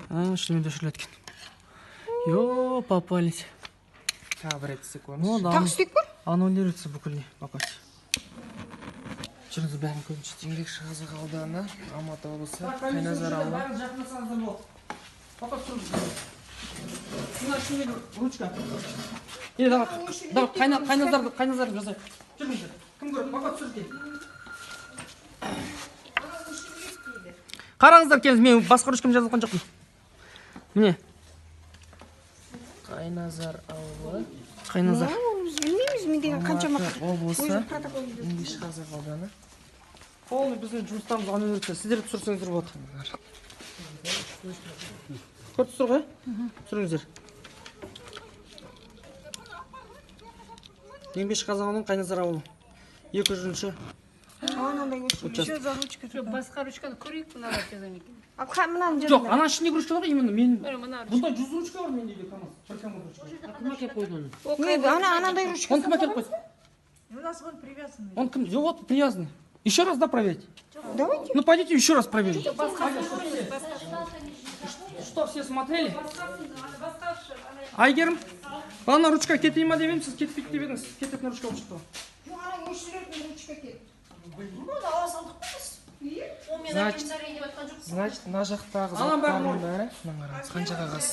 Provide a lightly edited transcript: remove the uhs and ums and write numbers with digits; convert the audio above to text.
А, шынымен де өшіріледі екен. Йо, попались. Тағы бір рет істеп көреміз. Ну да. Тағы істеп көр. Аннулируется бүкіл не пока. Жүріңіз, бәрін көріңізші. Еңбекшіқазақ ауданы, Алматы облысы, Қайназар ауылы. Бәрін жақындасаңыздар болады. Пока түсіріңіз. Мына ішіндегі ручка. Е, давай, давай, Қайназарды, Қайназарды жазайық. Жүріңіздер. Кім көреді? Пока түсіріңіз. Қараңыздар, келіңіз, мен басқа ручкамен жазып жатқан жоқпын. Міне. Қайназар ауылы. Қайназар. Оны біз білмейміз, мен деген қаншама Алматы облысы, өзім протоколымды. Еңбекшіқазақ ауданы. Полный біздің жұмыстарымыз аннулируется. Сіздер түсірсеңіздер болады. Көріп тұрсыздар ғой? Түсіріңіздер. Еңбекшіқазақ ауданы, Қайназар ауылы. 200-ші. Анандай өшіріледі. Участок. Что за ручка Жоқ, такая? басқа ручканы көрейік, мыналар жаза ма екен. Ал мынаны Жоқ, жазыңдар. ана ішіндегі ручка бар ғой, именно мен. Міне, мына ручка. Бұнда 100 ручка бар менде үйде, КамАЗ. Бір КамАЗ ручка. Кім әкеліп қойды оны? Ол Не, қай ана анандай ручка. Оны кім әкеліп қойды? У нас вон привязанный. Он кім? Вот привязанный. Еще раз, да, проверить? Давайте. Ну, пойдите еще раз проверим. Что, все смотрели? Айгерім, ана ручка кетей ма деп едім, сіз кетпейді деп едіңіз. Кететін ручка болып шықты. Жоқ, ана өшіретін ручка кетті. Оны ала салдық қой біз. Значит, значит, мына жақтағы Ананың бәрін заттардың бәрі, мына қараңыз, қанша қағаз.